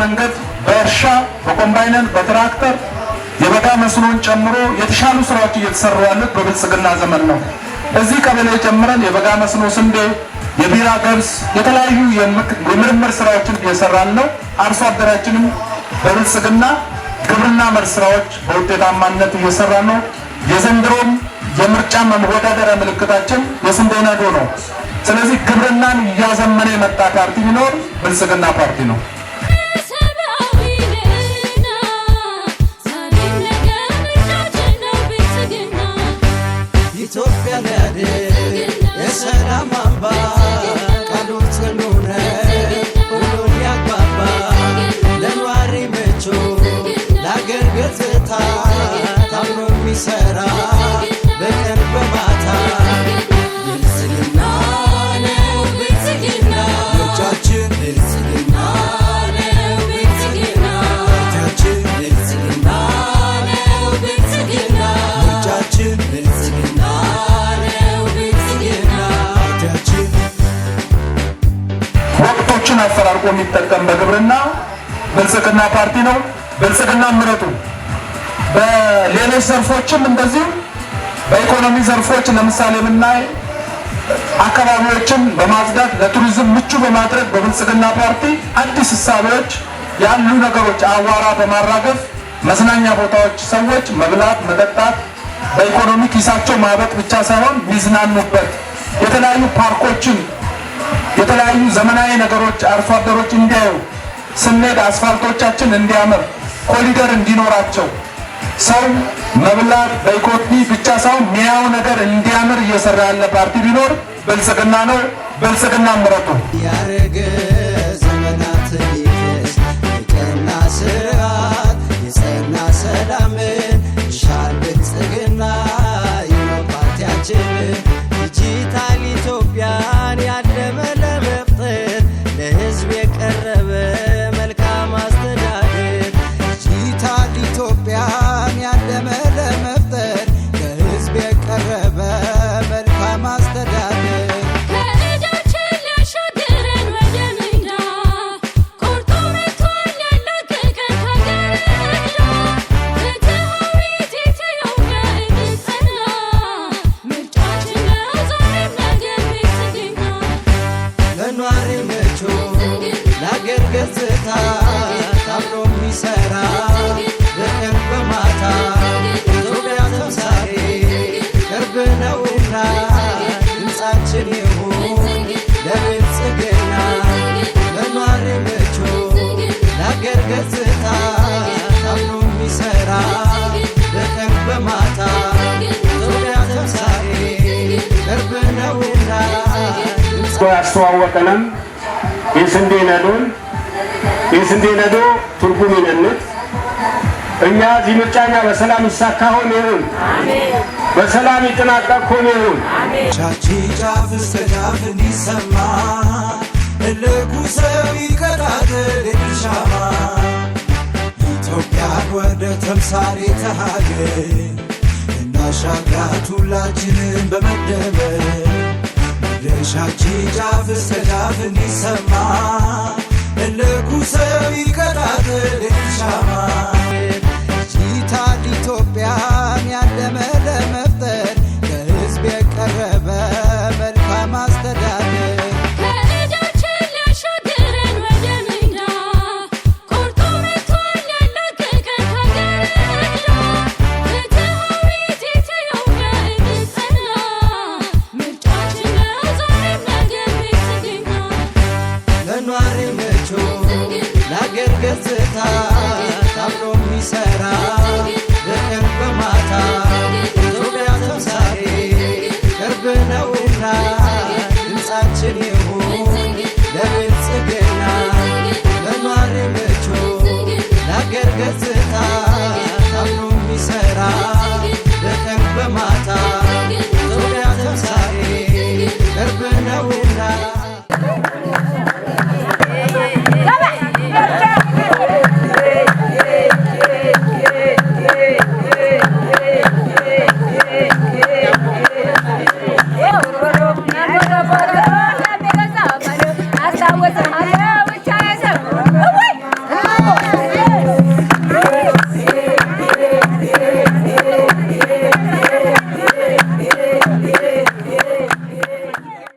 መንገድ በእርሻ፣ በኮምባይነር፣ በትራክተር የበጋ መስኖን ጨምሮ የተሻሉ ስራዎች እየተሰሩ ያሉት በብልጽግና ዘመን ነው። እዚህ ቀበሌ ጨምረን የበጋ መስኖ ስንዴ፣ የቢራ ገብስ፣ የተለያዩ የምርምር ስራዎችን እየሰራን ነው። አርሶ አደራችንም በብልጽግና ግብርና መር ስራዎች በውጤታማነት እየሰራ ነው። የዘንድሮም የምርጫ መወዳደሪያ ምልክታችን የስንዴ ነዶ ነው። ስለዚህ ግብርናን እያዘመነ የመጣ ፓርቲ ቢኖር ብልጽግና ፓርቲ ነው። ሰብአዊ ልዕልና ዛሬም ነገም ምርጫችን ነው ብልጽግና። ኢትዮጵያ ሊያድን የሰላም አምባ፣ ቃሉ ጽኑ ነው ሁሉን ያግባባ፣ ለኗሪ ምቹ፣ ለአገር ገጽታ፣ ታምኖ የሚሰራ በቀን በማታ። ብልጽግና ነው፣ ብልጽግና። ምርጫችን ብልጽግና ነው፣ ብልጽግና። ፓርቲያችን ብልጽግና ነው፣ ብልጽግና። ምርጫችን ብልጽግና ነው፣ ብልጽግና። ፓርቲያችን። ወቅቶችን አፈራርቆ የሚጠቀም በግብርና ብልጽግና ፓርቲ ነው። ብልጽግና ምረጡ። በሌሎች ዘርፎችም እንደዚሁ፣ በኢኮኖሚ ዘርፎች ለምሳሌ ብናይ አካባቢዎችን በማጽዳት ለቱሪዝም ምቹ በማድረግ በብልጽግና ፓርቲ አዲስ እሳቤዎች ያሉ ነገሮች አዋራ በማራገፍ መዝናኛ ቦታዎች ሰዎች መብላት፣ መጠጣት፣ በኢኮኖሚ ኪሳቸው ማበጥ ብቻ ሳይሆን የሚዝናኑበት የተለያዩ ፓርኮችን፣ የተለያዩ ዘመናዊ ነገሮች አርሶ አደሮች እንዲያዩ፣ ስንሄድ አስፋልቶቻችን እንዲያምር፣ ኮሪደር እንዲኖራቸው፣ ሰው መብላት በኢኮኖሚ ብቻ ሳይሆን ሚያው ነገር እንዲያምር እየሰራ ያለ ፓርቲ ቢኖር ብልጽግና ነው። ብልጽግና ምረጡ። ያረገ ዘመናት ሊክስ የቀና ስርዓት፣ የጸና ሰላምን ይሻል ብልጽግና ይኸው ፓርቲያችን። ዲጂታል ኢትዮጵያን ያለመ ለመፍጠር፣ ለሕዝብ የቀረበ መልካም አስተዳደር። ዲጂታል ኢትዮጵያን ያለመ ለመፍጠር፣ ለሕዝብ የቀረበ መልካም አስተዳደር። ከዕዳችን ሊያሻግረን ወደ ሜዳ፣ ቆርጦ መጥቷል ሊያላቅቀን ከሀገር ዕዳ። ፍትሃዊት ኢትዮጵያ እንድትጸና፣ ምርጫችን ነው ዛሬም ነገም ብልጽግና። ለኗሪ ምቹ፣ ለአገር ገጽታ፣ ታምኖ የሚሰራ በቀን በማታ፣ ኢትዮጵያ ተምሳሌት ቅርብ ነውና ድምፃችን ይሁን ለብልጽግና። ለኗሪ ምቹ፣ ለአገር ገጽታ፣ ታምኖ የሚሰራ በቀን በማታ፣ ኢትዮጵያ ተምሳሌት ቅርብ ነውና ያስተዋወቀንም የስንዴ ነዶን፣ የስንዴ ነዶ ትርጉም ይነንት እኛ እዚህ ምርጫኛ በሰላም ይሳካ ሆን ይሁን፣ በሰላም ይጠናቀቅ ሆን ይሁን። ሻቺ ጫፍ እስከ ጫፍ እንዲሰማ፣ እልኩ ሰው ይቀጣጥል ሻማ፣ ኢትዮጵያን ወደ ተምሳሌተ ሀገር እናሻግራት ሁላችንን በመደመር። መድረሻችን ጫፍ እስከ ጫፍ እንዲሰማ፣ እልኩ ሰው ይቀጣጥል ሻማ። ዲጂታል ኢትዮጵያን ያለመ ለመፍጠር፣ ለሕዝብ የቀረበ መልካም አስተዳደር። ከዕዳችን ሊያሻግረን ወደ ሜዳ፣ ቆርጦ መጥቷል ሊያላቅቀን ከሀገር ዕዳ። ፍትሃዊት ኢትዮጵያ እንድትጸና፣ ምርጫችን ነው ዛሬም ነገም ብልጽግና። ለኗሪ ምቹ፣ ለአገር ገጽታ፣ ታምኖ የሚሰራ በቀን በማታ፣ ኢትዮጵያ ተምሳሌት ቅርብ ነውና ድምፃችን ይሁን።